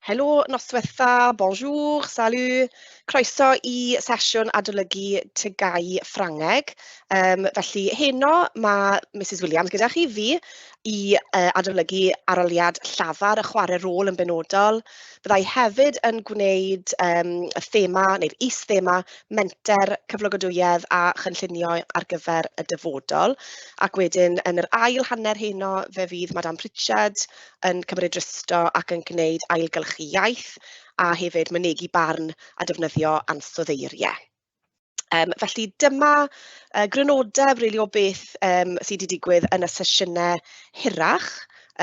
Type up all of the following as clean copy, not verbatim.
Helo, noswaith dda, bonjour, salut. Croeso i sesiwn adolygu TGAU Ffrangeg. Felly heno mae Mrs Williams gyda chi, fi, i adolygu arholiad llafar y chwarae rôl yn benodol. Byddai hefyd yn gwneud y thema neu'r is-thema menter cyflogadwyedd a chynllunio ar gyfer y dyfodol. Ac wedyn yn yr ail hanner heno fe fydd Madame Pritchard yn cymryd drosto ac yn gwneud ailgylchu iaith a hefyd mynegi barn a defnyddio ansoddeiriau. Felly dyma grynodeb rili o beth sydd wedi digwydd yn y sesiynau hirach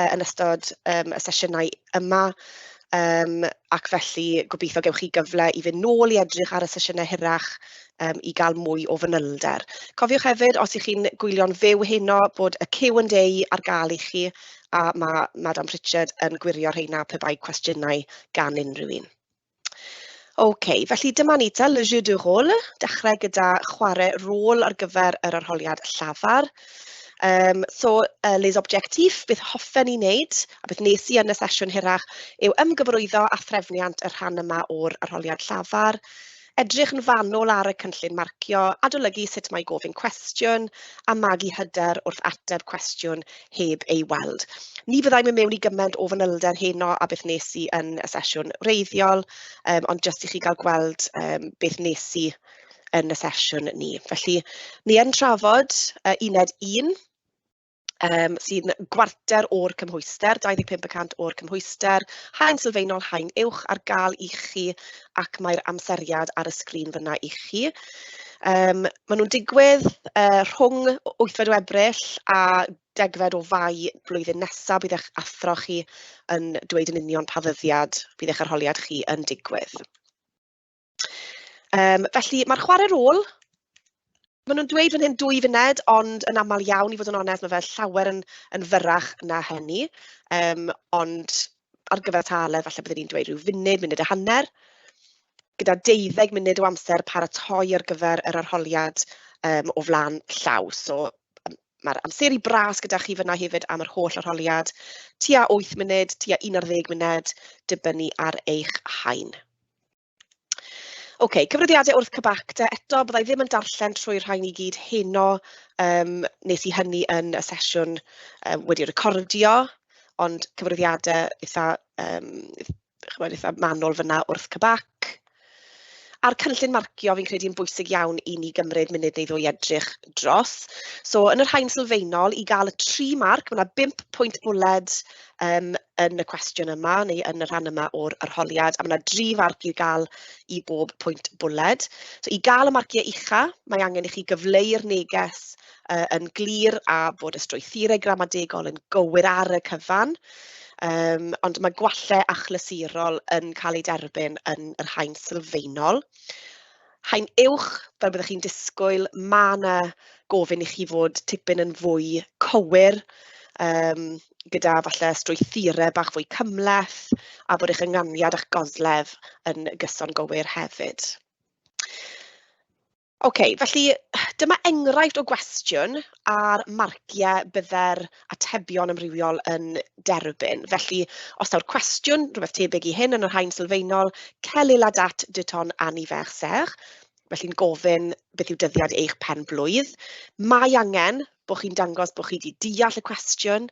yn ystod y sesiynau yma. Ac felly gobeithio gewch chi gyfle i fynd nôl i edrych ar y sesiynau hirach i gael mwy o fanylder. Cofiwch hefyd, os 'y chi'n gwylio'n fyw heno, bod y Q&A ar gael i chi a ma' Madame Pritchard yn gwirio rheina pe bai cwestiynau gan unrhyw un. OK, felly dyma ni te, le jeu de rôle, dechrau gyda chwarae rôl ar gyfer yr arholiad llafar. So, les objectifs, beth hoffen ni wneud, a beth nes i yn y sesiwn hirach, yw ymgyfarwyddo a threfniant y rhan yma o'r arholiad llafar, edrych yn fanwl ar y cynllun marcio, adolygu sut mae gofyn cwestiwn, a magu hyder wrth ateb cwestiwn heb ei weld. Ni fyddai'n mynd mewn i gymaint o fanylder heno a beth nes i yn y sesiwn wreiddiol, ond jyst i chi gael gweld beth nes i yn y sesiwn ni. Felly, ni yn trafod uned 1, sy'n gwarter o'r cymhwyster, 25% o'r cymhwyster, haen sylfaenol, haen uwch ar gael i chi ac mae'r amseriad ar y sgrin fyna i chi. Maen nhw'n digwydd rhwng 8 o Ebrill a 10 o Fai blwyddyn nesaf. Bydd eich athro chi yn dweud yn union pa ddyddiad bydd eich arholiad chi yn digwydd. Felly mae'r chwarae rôl, maen nhw'n dweud fan hyn 2 funud, ond yn aml iawn, i fod yn onest, mae fe llawer yn fyrrach na hynny. Ond ar gyfer taledd, falle byddwn ni'n dweud rhyw funud, munud a hanner, gyda 12 munud o amser paratoi ar gyfer yr arholiad o flaen llaw. So mae'r amseru bras gyda chi fyna hefyd am yr holl arholiad, tua 8 munud, tua 11 munud, dibynnu ar eich haen. OK, cyfrifiadau wrth Cabac te. Eto, byddai ddim yn darllen trwy'r rhain i gyd heno. Nes i hynny yn y sesiwn wedi recordio, ond cyfrifiadau eitha, chymod, eitha manwl fyna wrth Cabac. A'r cynllun marcio fi'n credu yn bwysig iawn i ni gymryd munud neu ddwy edrych dros. So yn yr haen sylfaenol, i gael y tri marc, mae yna 5 pwynt bwled yn y cwestiwn yma, neu yn y rhan yma o'r arholiad, a mae yna dri farc i gael i bob pwynt bwled. So i gael y marciau ucha, mae angen i chi gyfleu'r neges yn glir a bod y strwythurau gramadegol yn gywir ar y cyfan. Ond mae gwallau achlysurol yn cael eu derbyn yn yr haen sylfaenol. Haen uwch, fel byddwch chi'n disgwyl, mae yna gofyn i chi fod tipyn yn fwy cywir, gyda falle strwythurau bach fwy cymhleth a bod eich ynganiad a'ch goslef yn gyson gywir hefyd. OK, felly dyma enghraifft o gwestiwn a'r marciau bydde'r atebion amrywiol yn derbyn. Felly, os daw'r cwestiwn, rhywbeth tebyg i hyn yn yr haen sylfaenol, "Quelle est la date de ton anniversaire?" Felly'n gofyn beth yw dyddiad eich pen blwydd. Mae angen bod chi'n dangos bod chi wedi deall y cwestiwn,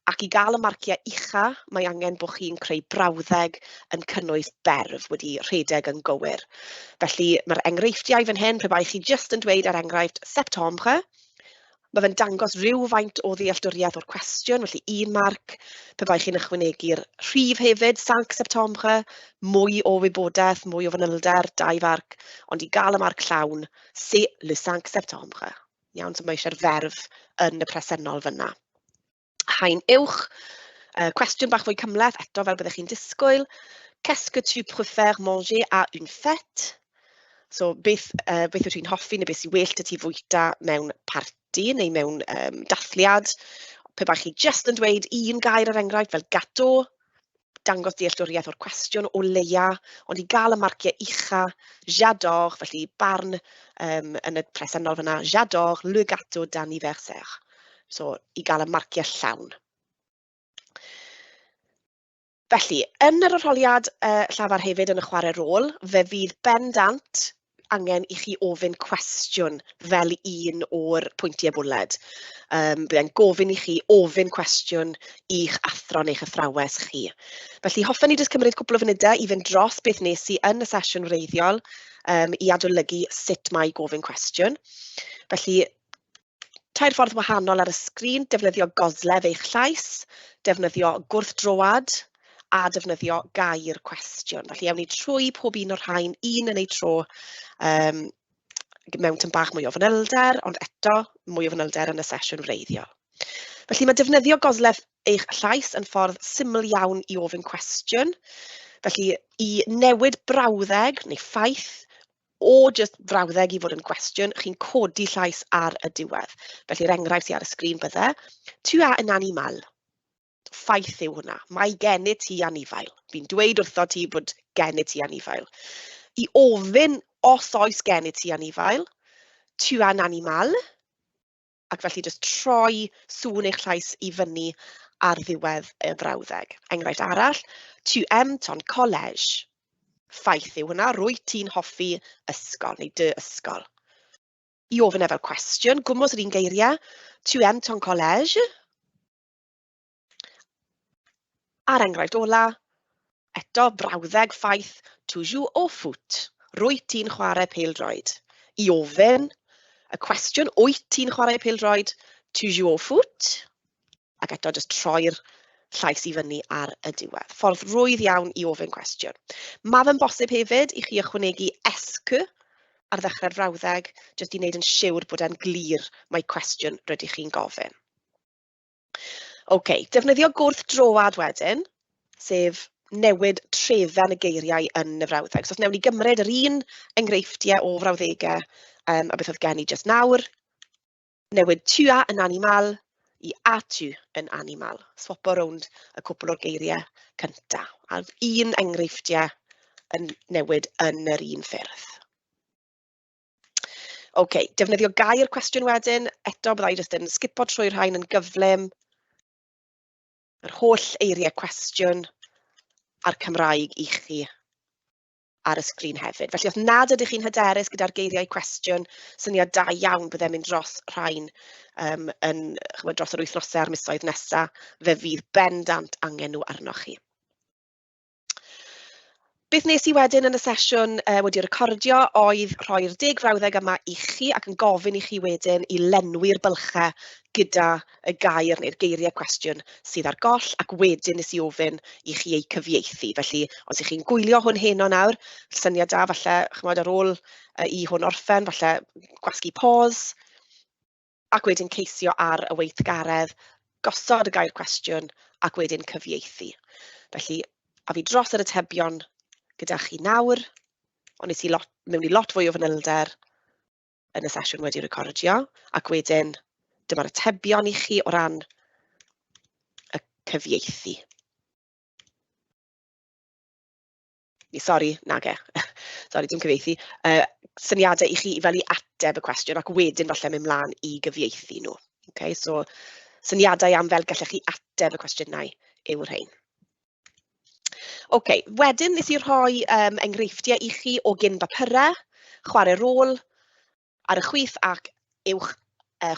ac i gael y marciau ucha, mae angen bod chi'n creu brawddeg yn cynnwys berf wedi rhedeg yn gywir. Felly mae'r enghreifftiau fan hyn, pe bai chi jyst yn dweud er enghraifft "septembre", mae fe'n dangos rhywfaint o ddealltwriaeth o'r cwestiwn, felly un marc. Pe bai chi'n ychwanegu'r rhif hefyd, "cinq septembre", mwy o wybodaeth, mwy o fanylder, dau farc, ond i gael y marc llawn, "c'est le 5 septembre". Iawn, so mae eisiau'r ferf yn y presennol fyna. Haen uwch, cwestiwn bach fwy cymhleth, eto fel byddech chi'n disgwyl. "Qu'est-ce que tu préfères manger à une fête?" So beth wyt ti'n hoffi neu beth sy'n well 'da ti fwyta mewn parti neu mewn dathliad? Pe bai chi jyst yn dweud un gair er enghraifft fel "gâteau", dangos dealltwriaeth o'r cwestiwn o leia, ond i gael y marciau ucha, "j'adore", felly barn yn y presennol fyna, "j'adore le gâteau d'anniversaire". So i gael y marciau llawn. Felly, yn yr arholiad llafar hefyd yn y chwarae rôl, fe fydd bendant angen i chi ofyn cwestiwn fel un o'r pwyntiau bwled. Byddai'n gofyn i chi ofyn cwestiwn i'ch athro neu'ch athrawes chi. Felly, hoffen ni jyst cymryd cwpl o funudau i fynd dros beth nes i yn y sesiwn wreiddiol i adolygu sut mae gofyn cwestiwn. Felly, tair ffordd wahanol ar y sgrin, defnyddio goslef eich llais, defnyddio gwrthdroad a defnyddio gair cwestiwn. Felly awn ni trwy pob un o'r rhain, un yn ei tro, mewn tyn bach mwy o fanylder, ond eto mwy o fanylder yn y sesiwn wreiddiol. Felly mae defnyddio goslef eich llais yn ffordd syml iawn i ofyn cwestiwn. Felly i newid brawddeg neu ffaith o jyst frawddeg i fod yn gwestiwn, chi'n codi llais ar y diwedd. Felly'r enghraifft sydd ar y sgrin bydde, tu as un animal. Ffaith yw hwnna. Mae gennyt ti anifail. Fi'n dweud wrtho ti bod gennyt ti anifail. I ofyn os oes gennyt ti anifail, tu as un animal, ac felly jyst troi sŵn eich llais i fyny ar ddiwedd y frawddeg. Enghraifft arall, tu aimes ton collège. Ffaith yw hwnna, rwyt ti'n hoffi ysgol neu dy ysgol. I ofyn e fel cwestiwn, gwmws yr un geiriau, tu aimes ton collège? A'r enghraifft ola, eto brawddeg ffaith, tu joues au foot. Rwyt ti'n chwarae pêl-droed. I ofyn y cwestiwn, wyt ti'n chwarae pêl-droed? Tu joues au foot? Ac eto jyst troi'r llais i fyny ar y diwedd. Ffordd rwydd iawn i ofyn cwestiwn. Mae fe'n bosib hefyd i chi ychwanegu est-ce que ar ddechrau'r frawddeg, jyst i wneud yn siwr bod e'n glir mai cwestiwn rydych chi'n gofyn. OK, defnyddio gwrthdroad wedyn, sef newid trefen y geiriau yn y frawddeg. So os wnawn ni gymryd yr un enghreifftiau o frawddegau a beth oedd gen i jyst nawr, newid tu as un animal i as-tu un animal. Swapo rownd y cwpl o'r geiriau cynta. A'r un enghreifftiau yn newid yn yr un ffyrdd. OK, defnyddio gair cwestiwn wedyn. Eto, byddai jyst yn sgipo trwy'r rhain yn gyflym. Yr holl eiriau cwestiwn a'r Cymraeg i chi ar y sgrin hefyd. Felly os nad ydych chi'n hyderus gyda'r geiriau cwestiwn, syniad da iawn byddai'n mynd dros rhain yn, chymod, dros yr wythnosau a'r misoedd nesaf, fe fydd bendant angen nhw arnoch chi. Beth nes i wedyn yn y sesiwn wedi recordio oedd rhoi'r 10 frawddeg yma i chi ac yn gofyn i chi wedyn i lenwi'r bylchau gyda y gair neu'r geiriau cwestiwn sydd ar goll, ac wedyn nes i ofyn i chi eu cyfieithu. Felly, os ych chi'n gwylio hwn heno nawr, syniad da falle, chymod, ar ôl i hwn orffen, falle gwasgu pause, ac wedyn ceisio ar y weithgaredd, gosod y gair cwestiwn, ac wedyn cyfieithu. Felly, a fi dros yr atebion gyda chi nawr, ond nes i lot, mewn i lot fwy o fanylder yn y sesiwn wedi recordio, ac wedyn dyma'r atebion i chi o ran y cyfieithu. Sori, nage. Sori, dim cyfieithu. Syniadau i chi fel i ateb y cwestiwn ac wedyn falle mynd mlaen i gyfieithu nhw. Okay, so syniadau am fel gallech chi ateb y cwestiynau yw'r rhain. OK, wedyn nes i rhoi enghreifftiau i chi o gyn bapurau, chwarae rôl ar y chwith ac uwch,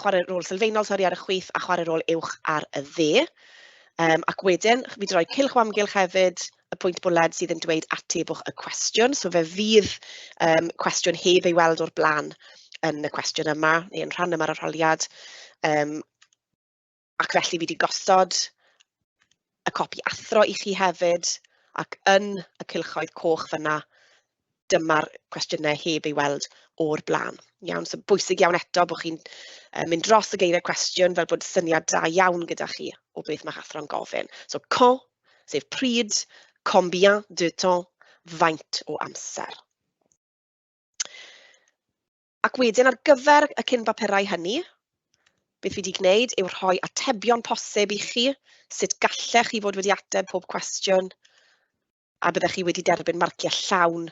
chwarae rôl sylfaenol, sori, ar y chwith a chwarae rôl uwch ar y dde. Ac wedyn, fi wedi rhoi cylch o amgylch hefyd, y pwynt bwled sydd yn dweud atebwch y cwestiwn. So fe fydd cwestiwn heb ei weld o'r blaen yn y cwestiwn yma, neu yn rhan yma'r arholiad. Ac felly fi wedi gosod y copi athro i chi hefyd, ac yn y cylchoedd coch fyna, dyma'r cwestiynau heb ei weld o'r blaen. Iawn, so bwysig iawn eto bod chi'n mynd dros y geiriau cwestiwn fel bod syniad da iawn gyda chi o beth mae'ch athro'n gofyn. So quand, sef pryd, combien de temps, faint o amser. Ac wedyn ar gyfer y cyn bapurau hynny, beth fi wedi gwneud yw rhoi atebion posib i chi, sut gallech chi fod wedi ateb pob cwestiwn, a byddech chi wedi derbyn marciau llawn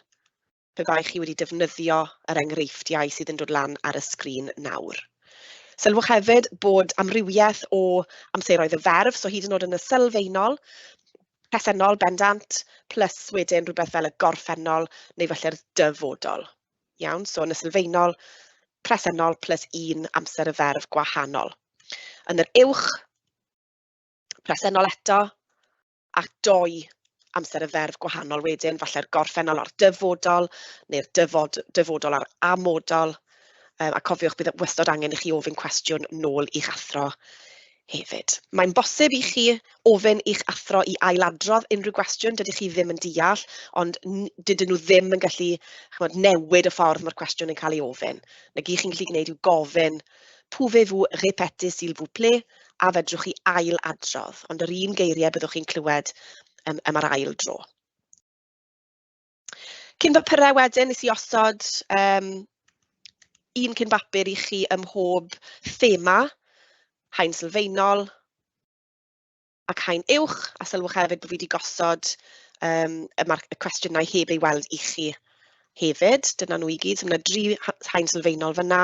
pe bai chi wedi defnyddio yr enghreifftiau sydd yn dod lan ar y sgrin nawr. Sylwch hefyd bod amrywiaeth o amseroedd y ferf, so hyd yn oed yn y sylfaenol, Presennol bendant, plus wedyn rhywbeth fel y gorffennol neu falle'r dyfodol. Iawn, so yn y sylfaenol, presennol plus un amser y ferf gwahanol. Yn yr uwch, presennol eto, a doi amser y ferf gwahanol wedyn, falle'r gorffennol a'r dyfodol, neu'r dyfod, dyfodol a'r amodol. A cofiwch, bydd wastad angen i chi ofyn cwestiwn nôl i'ch athro hefyd. Mae'n bosib i chi ofyn i'ch athro i ailadrodd unrhyw gwestiwn dydych chi ddim yn deall, ond dydyn nhw ddim yn gallu, chimod, newid y ffordd mae'r cwestiwn yn cael ei ofyn. Na gyd chi'n gallu gwneud yw gofyn "Pouvez-vous répéter, s'il vous plaît?" a fedrwch chi ailadrodd, ond yr un geiriau byddwch chi'n clywed am yr ail dro. Cyn bapurau wedyn, nes i osod un cyn bapur i chi ym mhob thema, haen sylfaenol ac haen uwch, a sylwch hefyd bod fi wedi gosod y cwestiynau heb ei weld i chi hefyd. Dyna nhw i gyd, so mae yna dri haen sylfaenol fyna,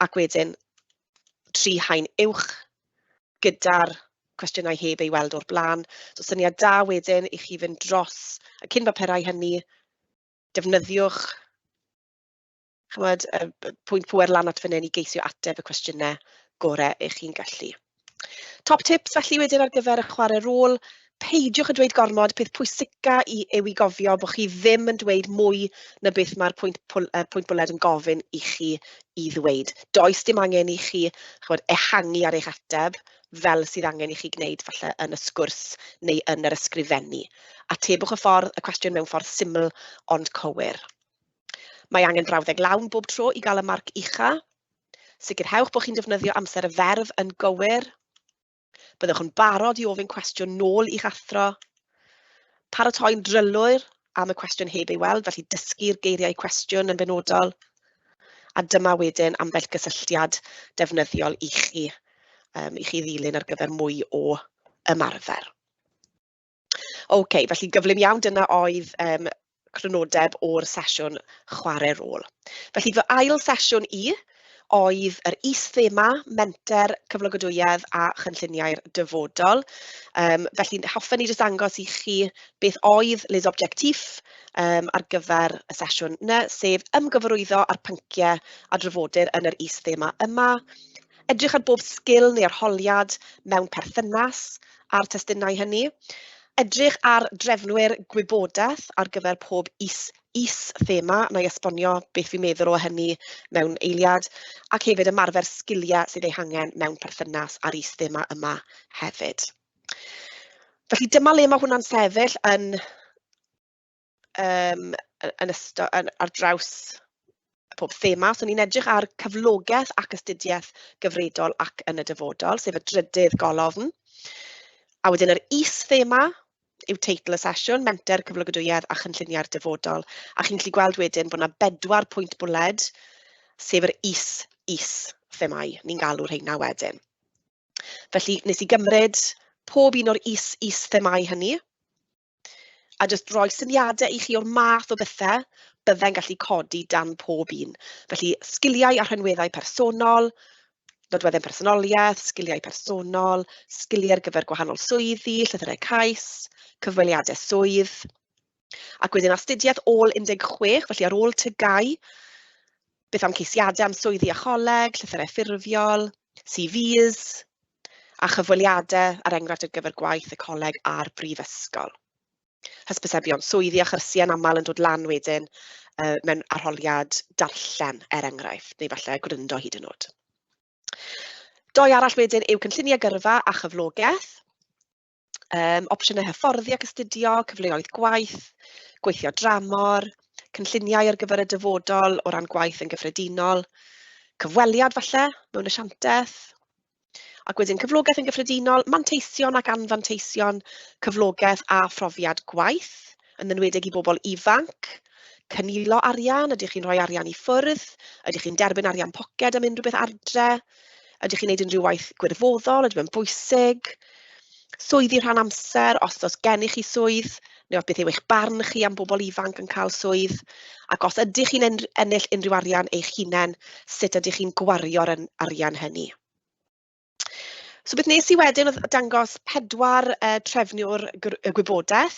ac wedyn tri haen uwch gyda'r cwestiynau heb ei weld o'r blaen. So syniad da wedyn i chi fynd dros y cyn bapurau hynny, defnyddiwch, chimod, y pwynt pŵer lan at fan hyn i geisio ateb y cwestiynau gorau eich chi'n gallu. Top tips felly wedyn ar gyfer y chwarae rôl: peidiwch â dweud gormod. Peth pwysica yw i gofio bod chi ddim yn dweud mwy na beth mae'r pwynt bwled yn gofyn i chi i ddweud. Does dim angen i chi, chimod, ehangu ar eich ateb fel sydd angen i chi gwneud falle yn y sgwrs neu yn yr ysgrifennu. Atebwch y cwestiwn mewn ffordd syml ond cywir. Mae angen brawddeg lawn bob tro i gael y marc ucha. Sicrhewch bod chi'n defnyddio amser y ferf yn gywir. Byddwch yn barod i ofyn cwestiwn nôl i'ch athro. Paratoi'n drylwyr am y cwestiwn heb ei weld, felly dysgu'r geiriau cwestiwn yn benodol. A dyma wedyn ambell gysylltiad defnyddiol i chi ddilyn ar gyfer mwy o ymarfer. OK, felly gyflym iawn, dyna oedd crynodeb o'r sesiwn chwarae rôl. Felly fy ail sesiwn i oedd yr is-thema menter cyflogadwyedd a chynlluniau'r dyfodol. Felly hoffen ni jyst dangos i chi beth oedd les objectifs ar gyfer y sesiwn yna, sef ymgyfarwyddo â'r pynciau a drafodir yn yr is-thema yma, edrych ar bob sgil neu arholiad mewn perthynas â'r testunau hynny, edrych ar drefnwyr gwybodaeth ar gyfer pob is-is-thema, na i esbonio beth fi'n meddwl o hynny mewn eiliad, ac hefyd ymarfer sgiliau sydd eu hangen mewn perthynas â'r is-thema yma hefyd. Felly dyma le mae hwnna'n sefyll yn ystod, ar draws pob thema. So ni'n edrych ar cyflogaeth ac astudiaeth gyfredol ac yn y dyfodol, sef y drydydd golofn. A wedyn yr is-thema yw teitl y sesiwn, menter cyflogadwyedd a chynlluniau'r dyfodol. A chi'n gallu gweld wedyn bod yna bedwar pwynt bwled, sef yr is-is-themâu, ni'n galw rheina wedyn. Felly nes i gymryd pob un o'r is-is-themâu hynny, a jyst rhoi syniadau i chi o'r math o bethau bydde'n gallu codi dan pob un. Felly sgiliau a rhinweddau personol, nodweddion personoliaeth, sgiliau personol, sgiliau ar gyfer gwahanol swyddi, llythyrau cais, cyfweliadau swydd. Ac wedyn astudiaeth ôl 16, felly ar ôl TGAU, beth am ceisiadau am swyddi a choleg, llythyrau ffurfiol, CVs, a chyfweliadau er enghraifft ar gyfer gwaith y coleg a'r brifysgol. Hysbysebion swyddi a chyrsiau yn aml yn dod lan wedyn mewn arholiad darllen, er enghraifft, neu falle gwryndo hyd yn oed. Doi arall wedyn yw cynlluniau gyrfa a chyflogaeth, opsiynau hyfforddi ac astudio, cyfleoedd gwaith, gweithio dramor, cynlluniau ar gyfer y dyfodol o ran gwaith yn gyffredinol, cyfweliad falle mewn asiantaeth, ac wedyn cyflogaeth yn gyffredinol, manteision ac anfanteision cyflogaeth a phrofiad gwaith, yn enwedig i bobl ifanc, cynilo arian, ydych chi'n rhoi arian i ffwrdd, ydych chi'n derbyn arian poced am unrhyw beth adre, ydych chi'n gwneud unrhyw waith gwirfoddol, ydy fe'n bwysig, swyddi rhan amser, os oes gennych chi swydd, neu beth yw eich barn chi am bobl ifanc yn cael swydd, ac os ydych chi'n ennill unrhyw arian eich hunain, sut ydych chi'n gwario'r arian hynny. So beth nes i wedyn oedd dangos pedwar trefniwr gwybodaeth.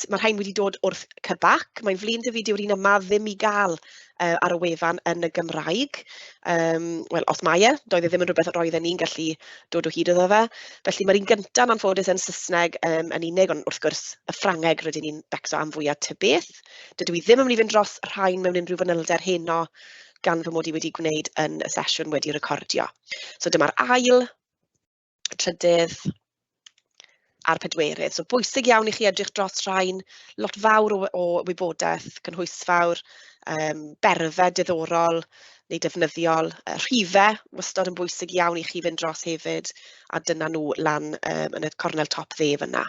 Mae rhain wedi dod wrth CBAC. Mae'n flin 'da fi, dyw'r un yma ddim i gael ar y wefan yn y Gymraeg. Wel, os mae e, doedd e ddim yn rhywbeth roedden ni'n gallu dod o hyd iddo fe. Felly mae'r un gyntaf yn anffodus yn Saesneg yn unig, ond wrth gwrs y Ffrangeg rydyn ni'n becso am fwyaf ta beth. Dydw i ddim yn mynd i fynd dros rhain mewn unrhyw fanylder heno, gan fy mod i wedi gwneud yn y sesiwn wedi recordio. So dyma'r ail, y trydydd a'r pedwerydd. So bwysig iawn i chi edrych dros rhain, lot fawr o wybodaeth cynhwysfawr, berfau diddorol neu defnyddiol, rhifau wastad yn bwysig iawn i chi fynd dros hefyd, a dyna nhw lan yn y cornel top dde fan'na.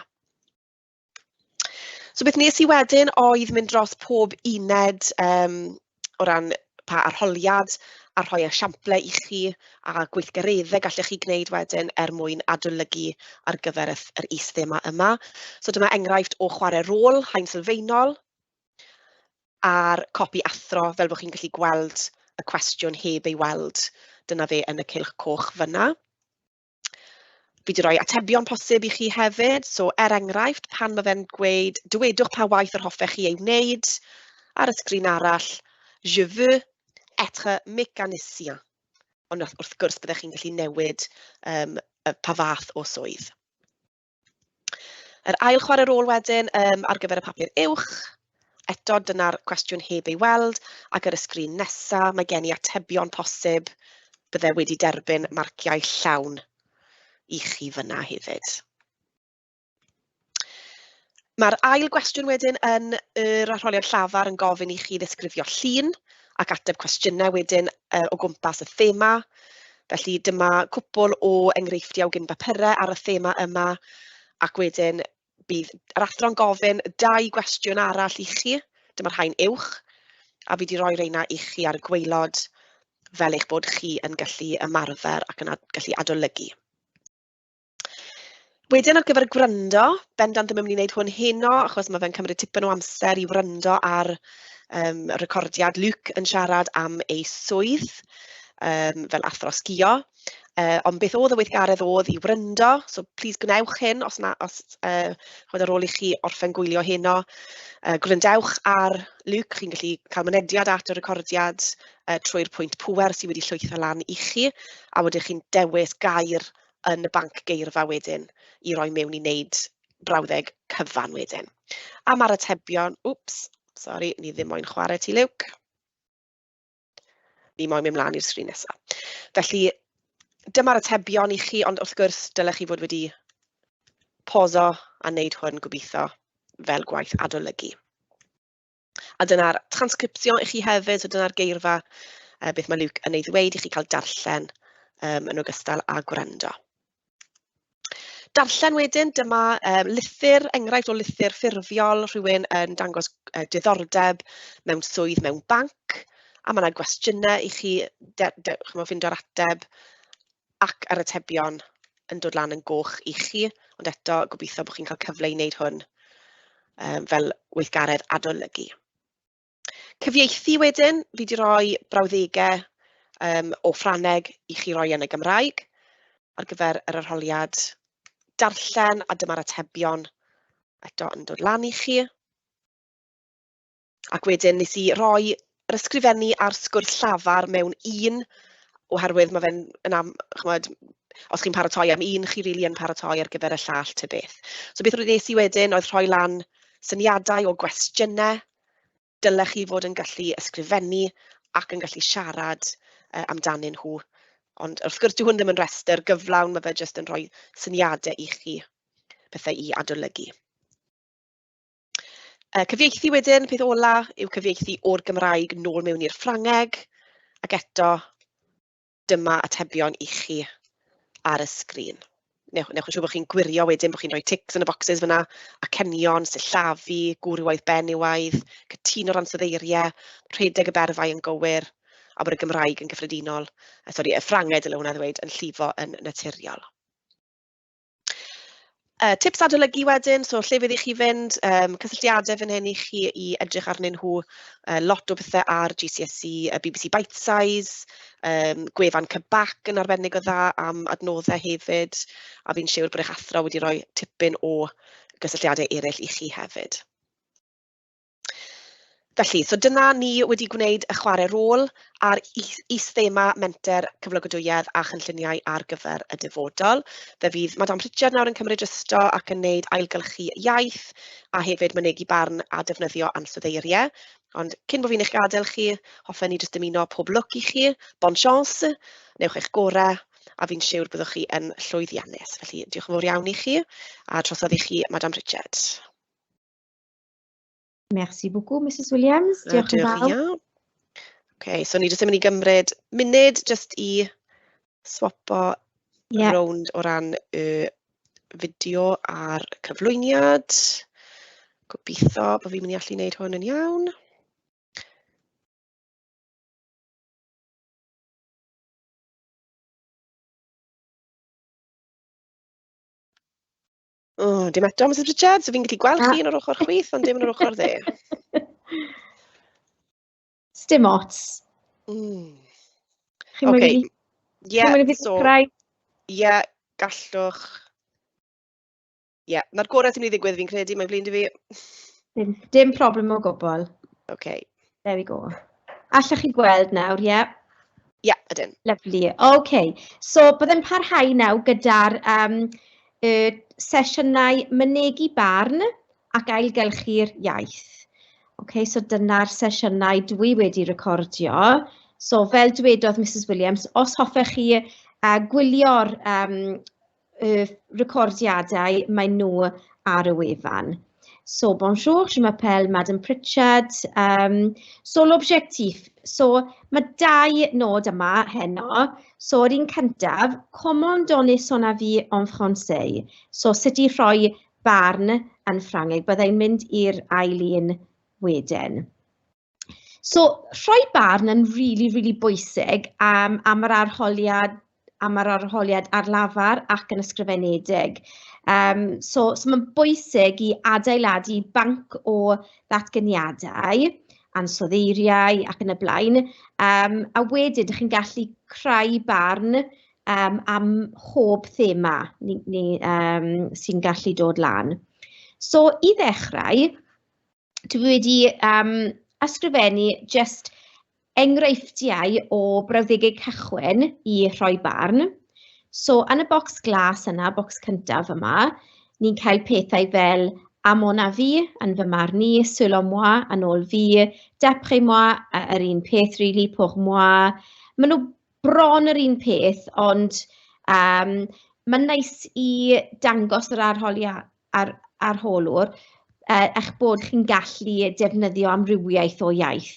So beth nes i wedyn oedd mynd dros pob uned o ran pa arholiad a rhoi esiample i chi a gweithgareddau gallech chi gwneud wedyn er mwyn adolygu ar gyfer y yr is-thema yma. So dyma enghraifft o chwarae rôl haen sylfaenol a'r copi athro fel bod chi'n gallu gweld y cwestiwn heb ei weld. Dyna fe yn y cylch coch fyna. Fi 'di rhoi atebion posib i chi hefyd, so er enghraifft, pan ma' fe'n gweud "dywedwch pa waith yr hoffech chi ei wneud", ar y sgrin arall, "je veux être mécanicien". Ond wrth gwrs byddech chi'n gallu newid pa fath o swydd. Yr ail chwarae rôl wedyn ar gyfer y papur uwch, eto dyna'r cwestiwn heb ei weld, ac ar y sgrin nesa mae gen i atebion posib bydde wedi derbyn marciau llawn i chi fyna hefyd. Mae'r ail gwestiwn wedyn yn yr arholiad llafar yn gofyn i chi ddisgrifio llun ac ateb cwestiynau wedyn o gwmpas y thema. Felly dyma cwpl o enghreifftiau o gyn-bapurau ar y thema yma, ac wedyn bydd yr athro'n gofyn dau gwestiwn arall i chi, dyma'r haen uwch, a fi 'di rhoi reina i chi ar y gwaelod fel eich bod chi yn gallu ymarfer ac yn gallu adolygu. Wedyn ar gyfer y gwrando, bendant ddim yn mynd i wneud hwn heno, achos mae fe'n cymryd tipyn o amser i wrando ar y recordiad Luke yn siarad am ei swydd fel athro sgïo. Ond beth oedd y weithgaredd oedd i wrando, so plis gwnewch hyn os, na, os chimod, ar ôl i chi orffen gwylio heno. Gwrandewch ar Luke, chi'n gallu cael mynediad at y recordiad trwy'r pwynt pŵer sydd wedi llwytho lan i chi, a wedyn chi'n dewis gair yn y banc geirfa wedyn i roi mewn i wneud brawddeg cyfan wedyn. A mae'r atebion, wps, sori, ni ddim moyn chwarae ti Luke. Ni moyn mynd mlaen i'r sgrin nesaf. Felly, dyma'r atebion i chi, ond wrth gwrs, dylech chi fod wedi poso a wneud hwn gobeithio fel gwaith adolygu. A dyna'r transcription i chi hefyd, so dyna'r geirfa beth mae Luke yn ei ddweud i chi cael darllen yn ogystal â gwrando. Darllen wedyn, dyma lythyr, enghraifft o lythyr ffurfiol, rhywun yn dangos diddordeb mewn swydd mewn banc, a mae yna gwestiynau i chi chimod, ffeindio'r ateb ac yr atebion yn dod lan yn goch i chi, ond eto gobeithio bod chi'n cael cyfle i wneud hwn fel weithgaredd adolygu. Cyfieithu wedyn, fi wedi rhoi brawddegau o Ffrangeg i chi roi yn y Gymraeg ar gyfer yr arholiad darllen, a dyma'r atebion eto yn dod lan i chi. Ac wedyn nes i roi yr ysgrifennu a'r sgwrs llafar mewn un, oherwydd mae fe'n yn am, chimod, os chi'n paratoi am un, chi rili yn paratoi ar gyfer y llall ta beth. So beth wnes i wedyn oedd rhoi lan syniadau o gwestiynau dylech chi fod yn gallu ysgrifennu ac yn gallu siarad amdanyn nhw. Ond wrth gwrs, dyw hwn ddim yn rhestr gyflawn, mae fe jyst yn rhoi syniadau i chi, pethau i adolygu. Cyfieithu wedyn, peth ola yw cyfieithu o'r Gymraeg nôl mewn i'r Ffrangeg, ac eto dyma atebion i chi ar y sgrin. Newch yn siŵr bod chi'n gwirio wedyn bod chi'n rhoi tics yn y bocsys fyna, acenion, sillafu, gwrywaidd, benywaidd, cytuno'r ansoddeiriau, rhedeg y berfau yn gywir, a bod y Gymraeg yn gyffredinol, sori, y Ffrangeg dyle hwnna ddweud, yn llifo yn naturiol. Tips adolygu wedyn, so lle fydd i chi fynd, cysylltiadau fan hyn i chi i edrych arnyn nhw, lot o bethau ar GCSE, y BBC Bitesize, gwefan Cybac yn arbennig o dda am adnoddau hefyd, a fi'n siwr bod eich athro wedi rhoi tipyn o gysylltiadau eraill i chi hefyd. Felly, so dyna ni wedi gwneud y chwarae rôl ar is-thema menter cyflogadwyedd a chynlluniau ar gyfer y dyfodol. Fe fydd Madame Pritchard nawr yn cymryd drosto ac yn gwneud ailgylchu iaith a hefyd mynegi barn a defnyddio ansoddeiriau. Ond cyn bod fi'n eich gadael chi, hoffen ni jyst dymuno pob lwc i chi, bon chance, newch eich gorau, a fi'n siwr byddwch chi yn llwyddiannus. Felly, diolch yn fawr iawn i chi, a trosodd i chi, Madame Pritchard. Merci beaucoup, Mrs Williams. Diolch yn fawr. Iawn. Okay, so ni jyst yn mynd i gymryd munud jyst i swapo rownd o ran y fideo a'r cyflwyniad. Gobeithio bod fi'n mynd i allu gwneud hwn yn iawn. O, dim eto, Mrs Richards. So fi'n gallu gweld chi yn yr ochr chwith, ond dim yn yr ochr dde. Sdim ots. Chi'n okay. mynd i yeah, mynd i so, ddechrau? Ie, yeah, gallwch. Ie, yeah, na'r gorau sy'n mynd i ddigwydd fi'n credu, mae'n flin 'da fi. Dim problem o gwbl. Okay. There we go. Allwch chi gweld nawr, ie? Yeah? Ie, yeah, ydyn. Lovely. OK. So, byddai'n parhau nawr gyda'r y sesiynau mynegi barn ac ailgylchu'r iaith. OK, so dyna'r sesiynau dwi wedi recordio. So, fel dwedodd Mrs Williams, os hoffech chi gwylio'r y recordiadau, maen nhw ar y wefan. So, bonjour, je m'appelle Madame Pritchard. So, l'objectif. So, mae dau nod yma heno. So, yr un cyntaf, comment donner son avis en français? So, sut i rhoi barn yn Ffrangeg. Byddai'n mynd i'r ail un wedyn. So, rhoi barn yn really, really bwysig am yr arholiad ar lafar ac yn ysgrifenedig. So mae'n bwysig i adeiladu banc o ddatganiadau, ansoddeiriau ac yn y blaen, a wedyn dych chi'n gallu creu barn am hob thema ni sy'n gallu dod lan. So, i ddechrau, dwi wedi ysgrifennu just enghreifftiau o brawddegau cychwyn i rhoi barn. So, yn y bocs glas yna, bocs cyntaf yma, ni'n cael pethau fel à mon avis, yn fy marn i, selon moi, yn ôl fi, d'après moi, yr un peth really, pour moi. Maen nhw bron yr un peth, ond mae'n neis i dangos yr arholwr eich bod chi'n gallu defnyddio amrywiaeth o iaith.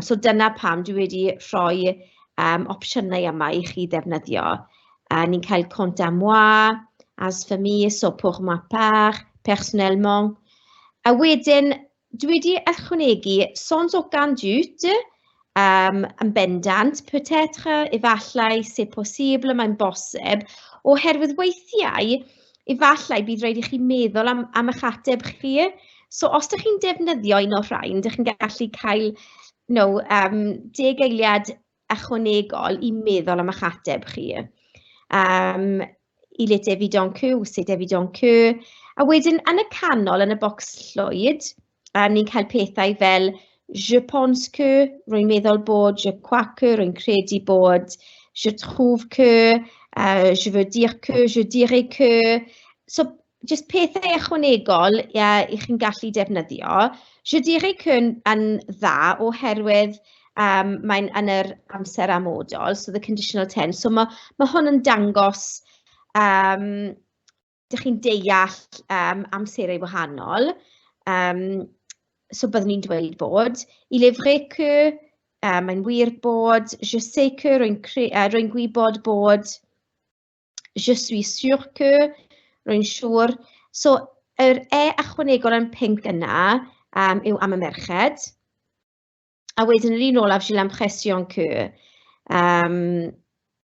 So dyna pam dwi wedi rhoi opsiynau yma i chi ddefnyddio. Ni'n cael quant à moi, as for me, so pour ma part, personnellement. A wedyn, dwi wedi ychwanegu sans aucun doute, yn bendant, peut-être, efallai, c'est possible, mae'n bosib, oherwydd weithiau, efallai bydd rhaid i chi meddwl am eich ateb chi. So, os ydych chi'n defnyddio un o'r rhain, ydych chi'n gallu cael 10 eiliad ychwanegol i meddwl am eich ateb chi. Il est évident que, ou c'est évident que. A wedyn, yn y canol, yn y bocs llwyd, ni'n cael pethau fel je pense que, rwy'n meddwl bod, je crois que, rwy'n credu bod, je trouve que, je veux dire que, je dirais que. So, just pethau ychwanegol i chi'n gallu defnyddio. Je dirais que yn dda oherwydd mae'n yn yr amser amodol, so the conditional tense. So mae hwn yn dangos dych chi'n deall amserau wahanol. So byddwn ni'n dweud bod. Il est vrai que, mae'n wir bod, je sais que, rwy'n gwybod bod, je suis sûr que, rwy'n siŵr. So, yr e ychwanegol yn pinc yna yw am y merched. A wedyn yr un olaf, j'ai l'impression que.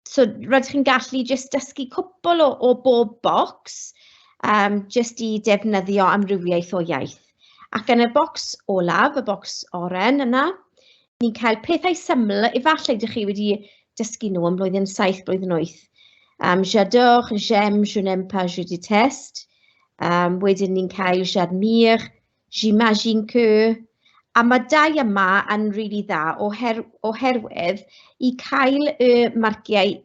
So, rydych chi'n gallu jyst dysgu cwpl o bob bocs. Jyst i defnyddio amrywiaeth o iaith. Ac yn y bocs olaf, y bocs oren yna, ni'n cael pethau syml, efallai ydych chi wedi dysgu nhw yn blwyddyn 7, blwyddyn 8. J'adore, j'aime, je n'aime pas, je déteste. Wedyn ni'n cael j'admire, j'imagine que. A mae dau yma yn rili dda oherwydd i cael y marciau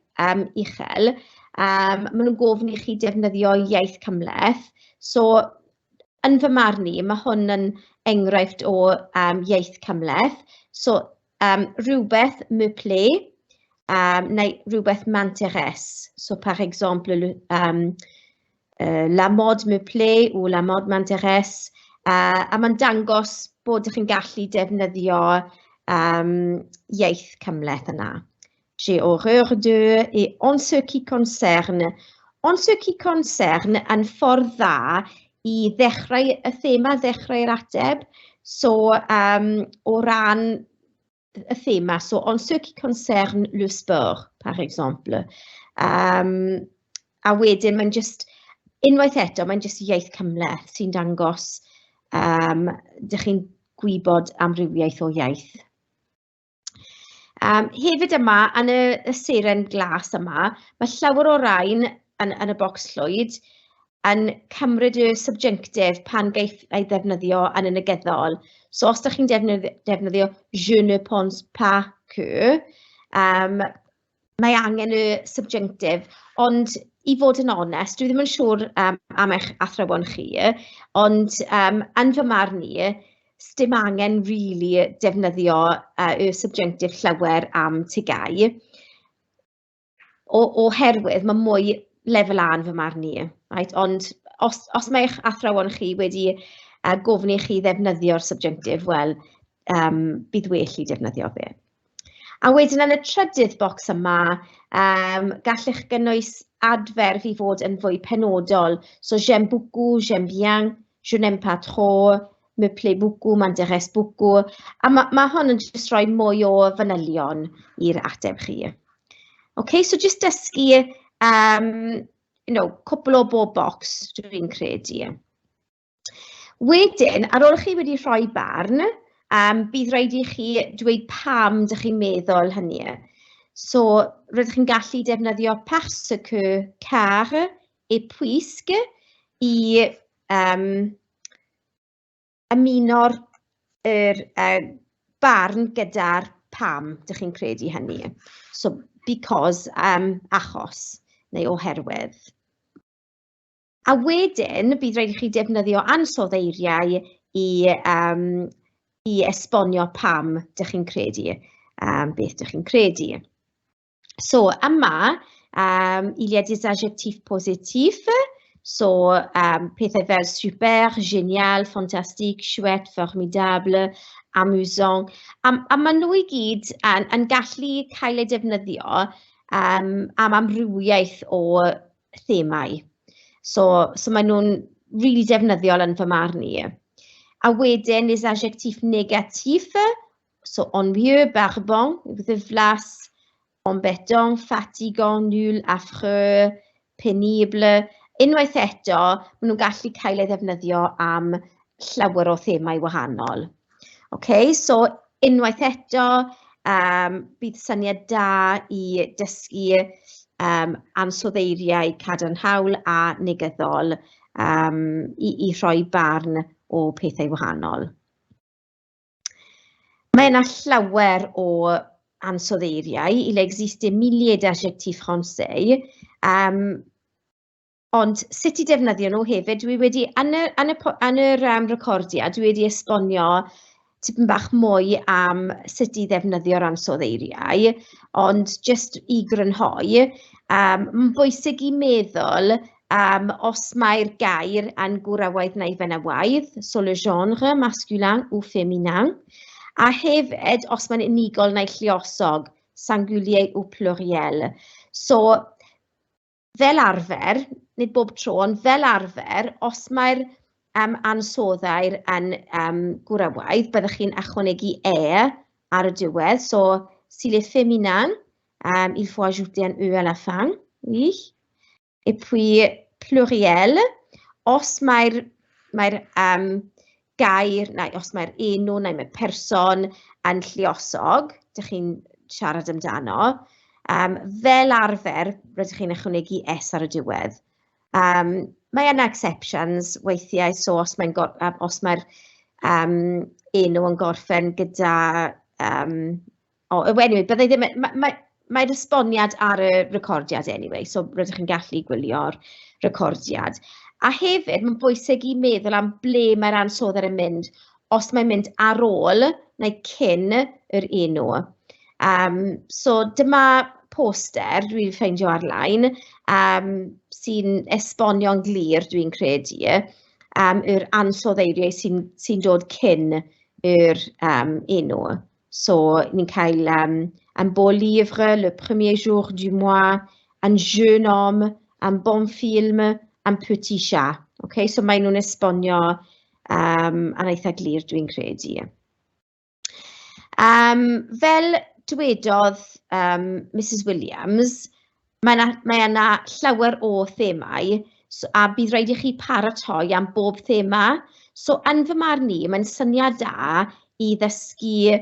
uchel, maen nhw'n gofyn i chi defnyddio iaith cymhleth. So, yn fy marn i, mae hwn yn enghraifft o iaith cymhleth. So, rhywbeth me plaît, neu rhywbeth m'intéresse. So, par exemple, la mode me plaît ou la mode m'intéresse. A mae'n dangos bod ych chi'n gallu defnyddio iaith cymhleth yna. J'ai horreur de et en ce qui concerne. En ce qui concerne yn ffordd dda i ddechrau y thema, ddechrau'r ateb. So, o ran y thema, so en ce qui concerne le sport, par exemple. A wedyn mae'n just, unwaith eto, mae'n just iaith cymhleth sy'n dangos dych chi'n gwybod amrywiaeth o iaith. Hefyd yma, yn y seren glas yma, mae llawer o rain yn y bocs llwyd yn cymryd y subjunctive pan gaiff ei ddefnyddio yn y negyddol. So os ydych chi'n defnyddio je ne pense pas que, mae angen y subjunctive, ond i fod yn onest, dwi ddim yn siŵr am eich athrawon chi, ond yn fy marn i, sdim angen really defnyddio y subjunctive llawer am TGAU, oherwydd mae mwy lefel A yn fy marn i. Right? Ond os mae eich athrawon chi wedi gofyn i chi ddefnyddio'r subjunctive, wel, bydd well i defnyddio fe. A wedyn yn y trydydd bocs yma, gallech gynnwys adferf i fod yn fwy penodol. So, j'aime beaucoup, j'aime bien, je n'aime pas trop, me plaît beaucoup, m'intéresse beaucoup. A ma hwn yn jyst rhoi mwy o fanylion i'r ateb chi. OK, so jyst dysgu cwpl o bob bocs, dwi'n credu. Wedyn, ar ôl chi wedi rhoi barn, bydd rhaid i chi dweud pam dych chi'n meddwl hynny. So, rydych chi'n gallu defnyddio parce que, car et puisque i ymuno'r barn gyda'r pam dych chi'n credu hynny. So, because, achos, neu oherwydd. A wedyn, bydd rhaid i chi defnyddio ansoddeiriau i esbonio pam dych chi'n credu, beth dych chi'n credu. So, yma, il y a des adjectifs positifs. So, pethau fel super, génial, fantastique, chouette, formidable, amusant. A maen nhw i gyd yn gallu cael eu defnyddio am amrywiaeth o themau. So maen nhw'n really defnyddiol yn fy marn i. A wedyn, les adjectifs négatifs, so ennuyeux, barbant, ddiflas, embêtant, fatigant, nul, affreux, pénible. Unwaith eto, maen nhw'n gallu cael eu ddefnyddio am llawer o themau wahanol. OK, so unwaith eto, bydd syniad da i dysgu ansoddeiriau cadarnhaol a negyddol i rhoi barn o pethau wahanol. Mae yna llawer o ansoddeiriau. Il existe des milliers d'adjectifs français. Ond sut i defnyddio nhw hefyd, dwi wedi, yn yr recordiad, dwi wedi esbonio tipyn bach mwy am sut i ddefnyddio'r ansoddeiriau, ond jyst i grynhoi, mae'n bwysig i meddwl os mae'r gair yn gwrywaidd neu fenywaidd, so le genre masculin ou féminin, a hefyd os mae'n unigol neu lluosog, singulier ou pluriel. So, fel arfer, nid bob tro, ond fel arfer, os mae'r ansoddair yn gwrywaidd, byddwch chi'n ychwanegu e ar y diwedd. So, s'il est féminin, il faut ajouter un e à la fin. Oui. Et puis, pluriel. Os mae'r mae gair, neu os mae'r enw neu mae'r person yn lluosog, dych chi'n siarad amdano, fel arfer, rydych chi'n ychwanegu S ar y diwedd. Mae yna exceptions weithiau, so os mae'r os mae'r enw yn gorffen gyda... Oh, anyway, byddai ddim... Mae'r esboniad ar y recordiad anyway, so rydych chi'n gallu gwylio'r recordiad. A hefyd, mae'n bwysig i meddwl am ble mae'r ansoddair yn mynd, os mae'n mynd ar ôl neu cyn yr enw. So dyma poster dwi'n ffeindio ar-lein sy'n esbonio'n glir, dwi'n credu, yr ansoddeiriau sy'n dod cyn yr enw. So, ni'n cael un beau livre, le premier jour du mois, un jeune homme, un bon film, un petit chat. Okay? So, maen nhw'n esbonio yn eitha glir, dwi'n credu. Fel dwedodd Mrs Williams, mae yna llawer o themau so, a bydd rhaid i chi paratoi am bob thema. So, yn fy marn i, mae'n syniad da i ddysgu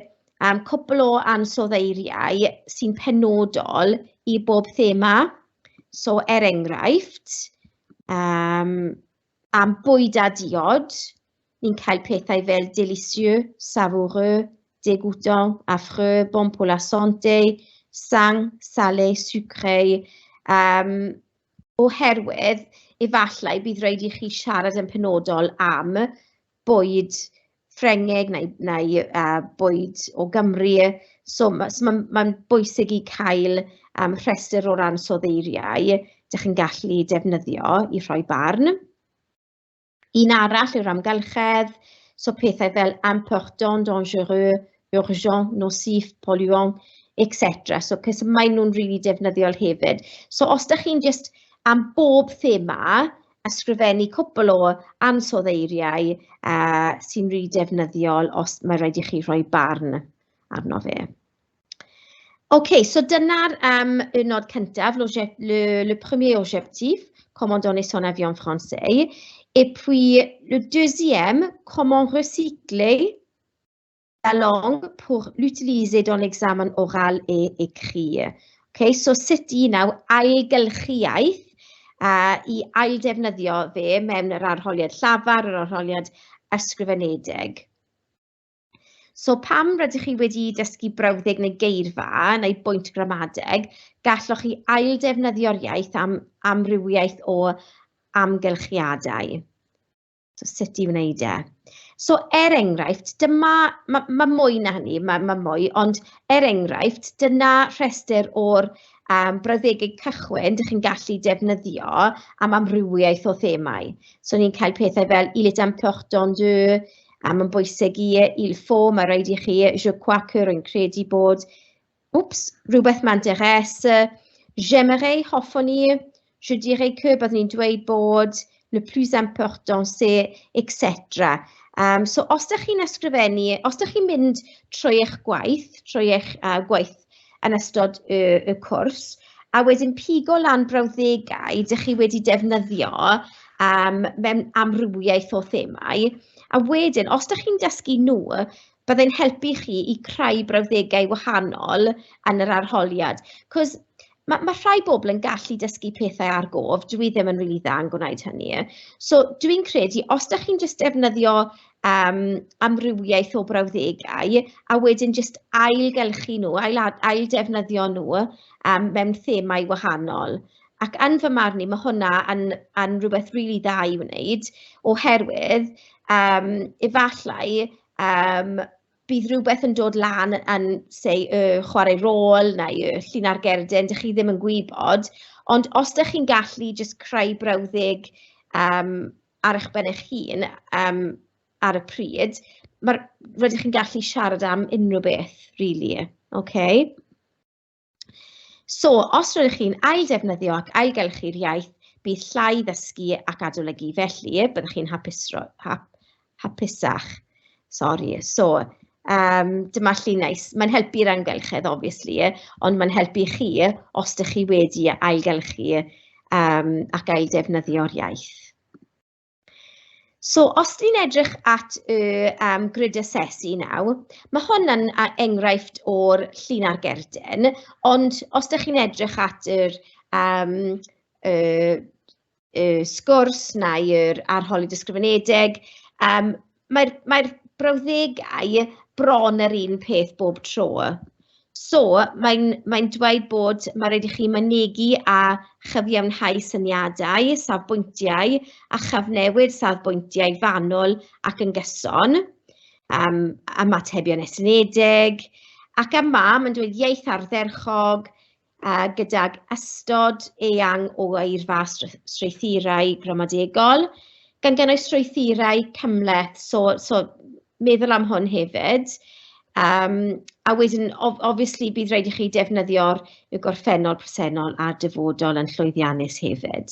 cwpl o ansoddeiriau sy'n penodol i bob thema. So, er enghraifft, am bwyd a diod, ni'n cael pethau fel délicieux, savoureux, dégoûtant, affreux, bon pour la santé, sain, salé, sucré. Oherwydd, efallai bydd rhaid i chi siarad yn penodol am bwyd Ffrengig neu bwyd o Gymru. So ma bwysig i cael rhestr o'r ansoddeiriau dych chi'n gallu defnyddio i rhoi barn. Un arall yw'r amgylchedd, so pethau fel important, dangereux, urgent, nocif, polluant, etc. So, cos maen nhw'n really defnyddiol hefyd. So, os ydych chi'n just am bob thema, ysgrifennu cwpl o ansoddeiriau sy'n rili defnyddiol os mae rhaid i chi rhoi barn arno fe. OK, so dyna'r y nod cyntaf, le premier objectif, comment donner son avis en français. Et puis, le deuxième, comment recycler la langue pour l'utiliser dans l'examen oral et écrit. Okay, so sut i nawr ailgylchu iaith i ailddefnyddio fe mewn yr arholiad llafar, yr arholiad ysgrifenedig. So pam rydych chi wedi dysgu brawddeg neu geirfa neu bwynt gramadeg, gallwch chi ailddefnyddio'r iaith am amrywiaeth o amgylchiadau. So sut i wneud e. So er enghraifft, dyma, mae mwy na hynny, mae mwy, ond er enghraifft, dyna rhestr o'r brawddegau cychwyn dych chi'n gallu defnyddio am amrywiaeth o themau. So ni'n cael pethau fel "il est important de", a mae'n bwysig i, "il faut", mae rhaid i chi, "je crois que", rwy'n credu bod, oops, rhywbeth m'intéresse, "j'aimerais", hoffwn i, "je dirais que", byddwn ni'n dweud bod, "le plus important c'est", etc. So os ydych chi'n ysgrifennu, os ydych chi'n mynd trwy eich gwaith, trwy eich gwaith yn ystod y cwrs, a wedyn pigo lan brawddegau ydych chi wedi defnyddio mewn amrywiaeth o themau, a wedyn, os ydych chi'n dysgu nhw, byddai'n helpu chi i creu brawddegau wahanol yn yr arholiad. Cos mae rhai bobl yn gallu dysgu pethau ar gof, dwi ddim yn rili dda yn gwneud hynny. So dwi'n credu, os ydych chi'n jyst defnyddio amrywiaeth o brawddegau, a wedyn jyst ailgylchu nhw, ail defnyddio nhw mewn themau wahanol. Ac yn fy marn i, mae hwnna yn rhywbeth rili dda i wneud, oherwydd efallai bydd rhywbeth yn dod lan yn, say, y chwarae rôl neu y llun ar gerdyn, dych chi ddim yn gwybod, ond os ydych chi'n gallu jyst creu brawddeg ar eich ben eich hun ar y pryd, rydych chi'n gallu siarad am unrhyw beth, really. Okay? So, os rydych chi'n ail-defnyddio ac ailgylchu'r iaith, bydd llai ddysgu ac adolygu. Felly, byddwch chi'n hapusach. Sorry. So, dyma llun neis. Mae'n helpu'r amgylchedd, obviously, ond mae'n helpu chi os ydych chi wedi ailgylchu ac ail-defnyddio'r iaith. So, os ni'n edrych at y grid asesu nawr, mae hwn yn enghraifft o'r llun ar gerdyn, ond os dych chi'n edrych at yr, um, y, y sgwrs neu'r arholiad ysgrifenedig, mae'r mae brawddegau bron yr un peth bob tro. So, mae'n mae dweud bod mae raid i chi mynegi a chyfiawnhau syniadau, safbwyntiau a chyfnewid safbwyntiau fanwl ac yn gyson, ymatebion estynedig, ac yma mae'n dweud iaith ardderchog, gydag ystod eang o eirfa strwythurau gramadegol, gan gynnwys strwythurau cymhleth, so meddwl am hwn hefyd. A wedyn, obviously, bydd rhaid i chi defnyddio'r y gorffennol, presennol a'r dyfodol yn llwyddiannus hefyd.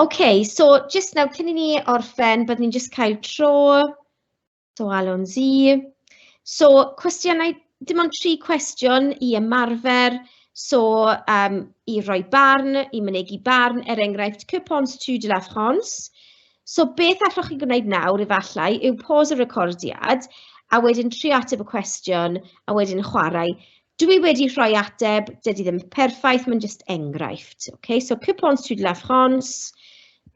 OK, so jyst nawr, cyn i ni orffen, byddwn ni'n jyst cael tro. So, allons-y. So, cwestiynau, dim ond 3 cwestiwn i ymarfer. So, i roi barn, i mynegi barn, er enghraifft, que penses-tu de la France? So, beth allwch chi gwneud nawr, efallai, yw pause y recordiad, a wedyn trio ateb y cwestiwn, a wedyn chwarae. Dwi wedi rhoi ateb, dydy ddim perffaith, mae'n just enghraifft. Okay? So, que penses-tu de la France?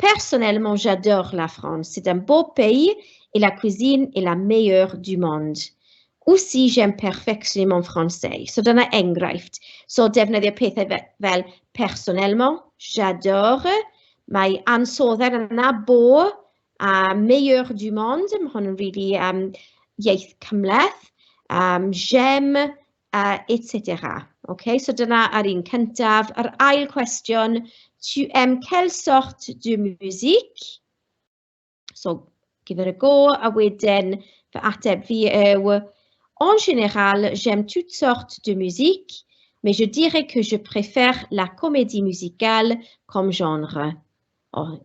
Personnellement, j'adore la France. C'est un beau pays et la cuisine est la meilleure du monde. Aussi, j'aime perfectionner mon français. So, dyna enghraifft. So, defnyddio pethau fel personnellement, j'adore, mae ansoddair yna, beau, a meilleur du monde, mae hwn yn really iaith cymhleth, j'aime, etc. Okay, so dyna ar un cyntaf. Yr ail cwestiwn, tu aimes quelle sorte de musique? So, give it a go, a wedyn fy ateb fi yw, en général, j'aime toutes sortes de musique, mais je dirais que je préfère la comédie musicale comme genre. Oh,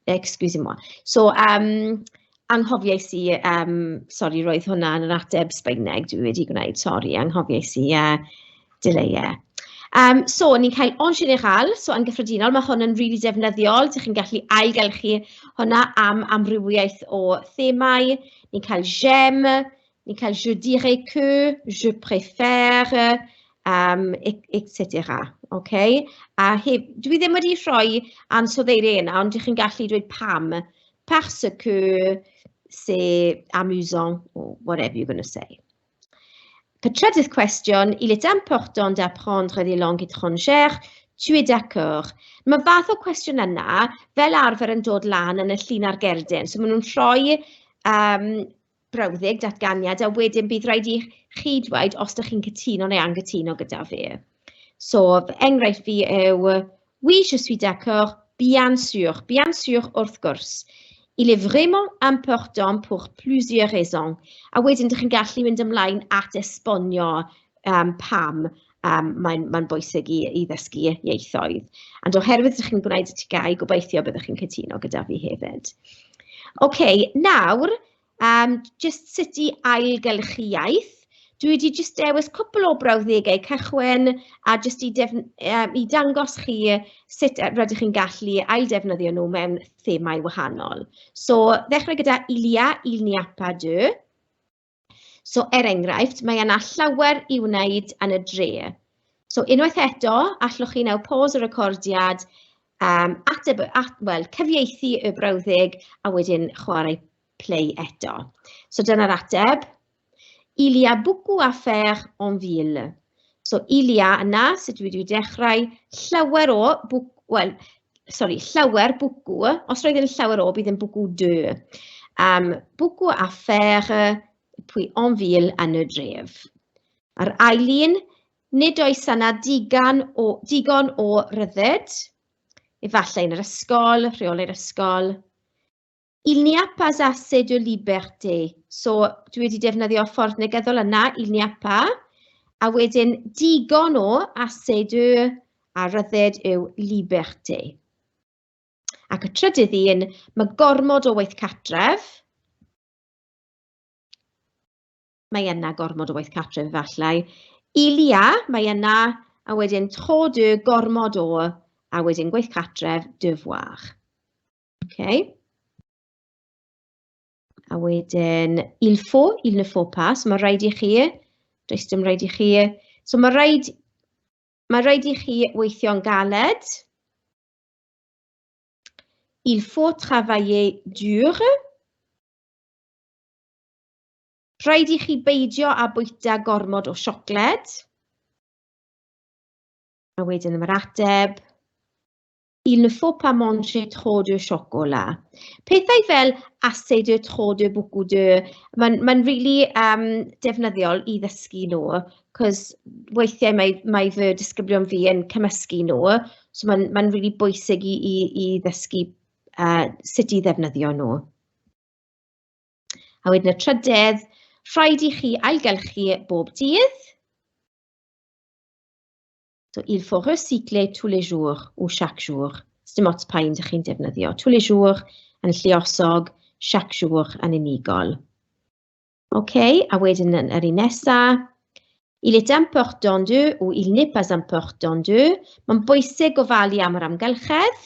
excusez-moi. So, anghofiais i, sorry, roedd hwnna yn yr ateb Sbaeneg dwi wedi gwneud, sorry, anghofiais i dileu e. So, ni'n cael en général, so yn gyffredinol, mae hwn yn really defnyddiol, ydych chi'n gallu ailgylchu hwnna am amrywiaeth o themau. Ni'n cael j'aime, ni'n cael je dirais que, je préfère, etc. Okay? A heb, dwi ddim wedi rhoi ansoddeiriau yna, ond ydych chi'n gallu dweud pam. Parce que c'est amusant, or whatever you're going to say. Y trydydd cwestiwn, il est important d'apprendre des langues étrangères, tu es d'accord? Mae fath o cwestiwn yna fel arfer yn dod lan yn y llun ar gerdyn. So maen nhw'n rhoi brawddeg, datganiad, a wedyn bydd rhaid i chi dweud os ydych chi'n cytuno neu anghytuno gyda fi. So, enghraifft fi yw, oui, je suis d'accord, bien sûr, bien sûr, wrth gwrs. Il est vraiment important pour plusieurs raisons. A wedyn, dych chi'n gallu mynd ymlaen at esbonio pam mae'n bwysig i ddysgu ieithoedd. Ond oherwydd ydych chi'n gwneud y TGAU, gobeithio byddwch chi'n cytuno gyda fi hefyd. OK, nawr, jyst sut i ailgylchu iaith. Dwi wedi jyst dewis cwpl o brawddegau cychwyn a jyst i dangos chi sut rydych chi'n gallu ailddefnyddio nhw mewn themau wahanol. So, ddechrau gyda il y a, il n'y a pas de. So, er enghraifft, mae yna llawer i wneud yn y dre. So, unwaith eto, allwch chi nawr pause y recordiad, ateb, at, well, cyfieithu y brawddeg a wedyn chwarae play eto. So, dyna'r ateb. Il y a beaucoup à faire en ville. So, il y a yna, sut dwi wedi dechrau, llawer o, well, sorry, llawer, beaucoup, os roedd yn llawer o, bydd yn beaucoup de. Beaucoup à faire, puis en ville yn y dref. A'r ail un, nid oes yna digon o ryddid, efallai yn yr ysgol, rheoli'r ysgol. Il n'y a pas assez de liberté. So, dwi wedi defnyddio ffordd negyddol yna, il n'y a pas. A wedyn, digon o, assez de, a ryddid yw liberté. Ac y trydydd un, mae gormod o waith cartref. Mae yna gormod o waith cartref efallai. Il y a, mae yna, a wedyn trop de, gormod o, a wedyn gwaith cartref, devoir. Okay. A wedyn, il faut, il ne faut pas, so mae rhaid i chi, does dim rhaid i chi. So mae rhaid, mae rhaid i chi weithio'n galed. Il faut travailler dur. Rhaid i chi beidio â bwyta gormod o siocled. A wedyn mae'r ateb. Il ne faut pas manger trop de chocolat. Pethau fel assez de, trop de, beaucoup de, mae'n ma really defnyddiol i ddysgu nhw, cos weithiau mae fy disgyblion fi yn cymysgu nhw, so mae'n ma really bwysig i ddysgu sut i ddefnyddio nhw. A wedyn y trydedd, rhaid i chi ailgylchu bob dydd. So, il faut recycler tous les jours ou chaque jour. Dim ots pa un dych chi'n defnyddio. Tous les jours yn lluosog, chaque jour yn unigol. OK, a wedyn yn yr un nesa. Il est important de ou il n'est pas important de. Mae'n bwysig gofalu am yr amgylchedd.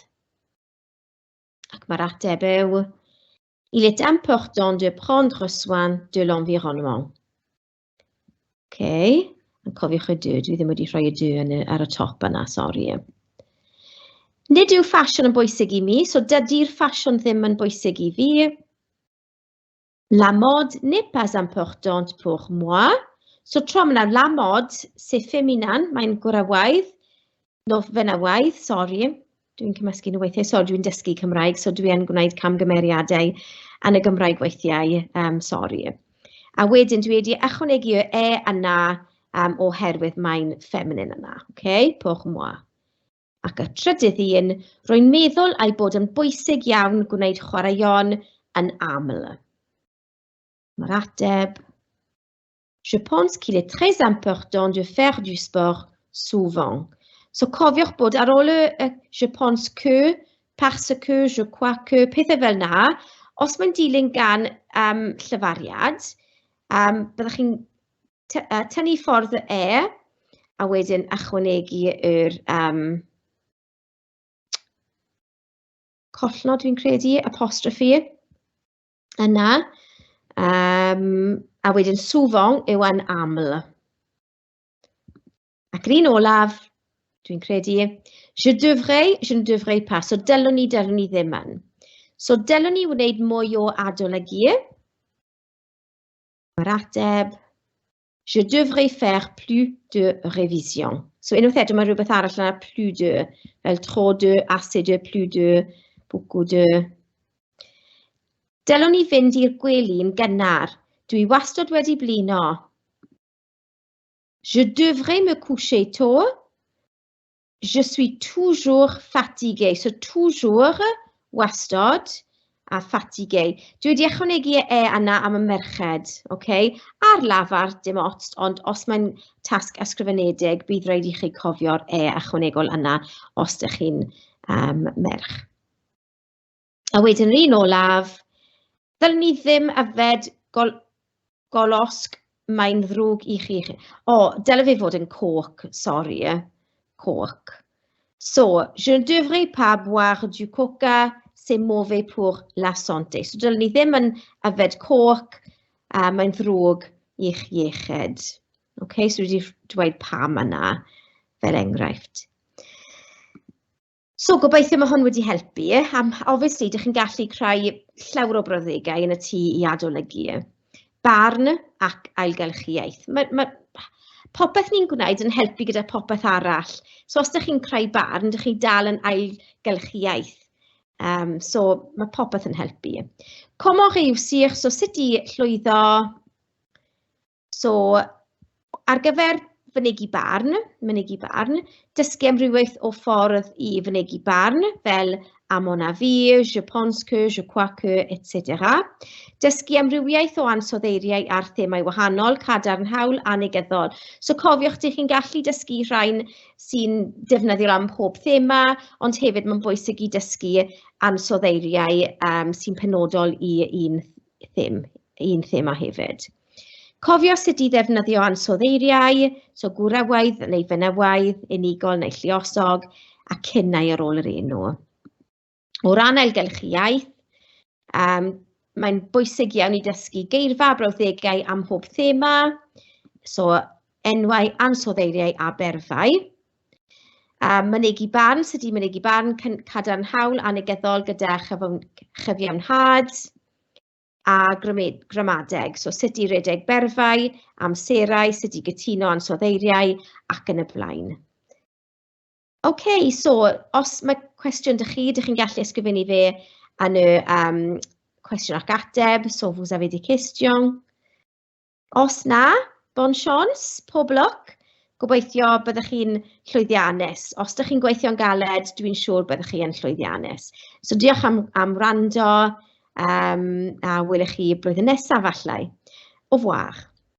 Ac mae'r ateb yw, il est important de prendre soin de l'environnement. OK, yn cofiwch y de, dwi ddim wedi rhoi y de yn y, ar y top yna, sori. Nid yw ffasiwn yn bwysig i mi, so dydy'r ffasiwn ddim yn bwysig i fi. La mode n'est pas importante pour moi. So tro yma, la mode, c'est féminin, mae'n gwrywaidd, no, fenywaidd, sori. Dwi'n cymysgu nhw weithiau, sori, dwi'n dysgu Cymraeg, so dwi yn gwneud camgymeriadau yn y Gymraeg weithiau, sori. A wedyn dwi wedi ychwanegu y e yna oherwydd mae'n feminine yna, okay? Pour moi. Ac y trydydd un, rwy'n meddwl ei bod yn bwysig iawn gwneud chwaraeon yn aml. Mae'r ateb, je pense qu'il est très important de faire du sport souvent. So cofiwch bod ar ôl y je pense que, parce que, je crois que, pethau fel na, os mae'n dilyn gan llyfariad, byddwch chi'n tynnu ffordd y e, a wedyn ychwanegu yr collnod, dwi'n credu, apostrophe, yna. A wedyn souvent yw yn aml. Ac yr un olaf, dwi'n credu, je devrais, je ne devrais pas. So dylwn ni, dylwn ni ddim yn. So dylwn ni wneud mwy o adolygu. Mae'r ateb, je devrais faire plus de révisions. So unwaith eto mae rhywbeth arall yna, plus de, fel trop de, assez de, plus de, beaucoup de. Dylwn ni fynd i'r gwely'n gynnar. Dwi wastad wedi blino. Je devrais me coucher tôt. Je suis toujours fatiguée. So toujours, wastad, a fatiguée. Dwi wedi ychwanegu e yna am y merched, okay? Ar lafar, dim ots, ond os mae'n tasg ysgrifenedig, bydd rhaid i chi cofio'r e ychwanegol yna os ydych chi'n merch. A wedyn yr un olaf, ddylwn ni ddim yfed golosg, mae'n ddrwg i chi. O, dyle fe fod yn coc, sori, coc. So, je ne devrais pas boire du coca, c'est mauvais pour la santé. So, dylwn ni ddim yn yfed coc, mae'n ddrwg i'ch iechyd. Okay, so wedi dweud pam yna, fel enghraifft. So, gobeithio mae hwn wedi helpu. Obviously, dych chi'n gallu creu llawer o brawddegau yn y tŷ i adolygu. Barn ac ailgylchiaeth. Mae popeth ni'n gwneud yn helpu gyda popeth arall. So, os dych chi'n creu barn, dych chi dal yn ailgylchiaeth. So, mae popeth yn helpu. Comment réussir? So, sut i llwyddo? So, ar gyfer fynegi barn, dysgu amrywiaeth o ffordd i fynegi barn, fel à mon avis, je pense que, je crois que, etc. Dysgu amrywiaeth o ansoddeiriau ar themâu wahanol, cadarnhaol a negyddol. So cofiwch, dych chi'n gallu dysgu rhain sy'n defnyddiol am pob thema, ond hefyd mae'n bwysig i dysgu ansoddeiriau sy'n penodol i un thema hefyd. Cofio sut i ddefnyddio ansoddeiriau, so gwrywaidd neu fenywaidd, unigol neu lluosog, a cyn neu ar ôl yr enw. O ran ailgylchu iaith, Mae'n bwysig iawn i dysgu geirfa a brawddegau am mhob thema, so enwau, ansoddeiriau a berfau. Mynegi barn, sut i mynegi barn cadarnhaol a negyddol gyda chyfiawnhad a gramadeg. So sut i redeg berfau, amserau, sut i gytuno ansoddeiriau ac yn y blaen. OK, so os mae cwestiwn 'da chi, dych chi'n gallu ysgrifennu fe yn y cwestiwn ac ateb, so vous avez des questions. Os na, bonne chance, pob lwc. Gobeithio byddwch chi'n llwyddiannus. Os ydych chi'n gweithio'n galed, dwi'n siŵr byddwch chi yn llwyddiannus. So diolch am wrando, a welwch chi blwyddyn nesaf falle. Au revoir.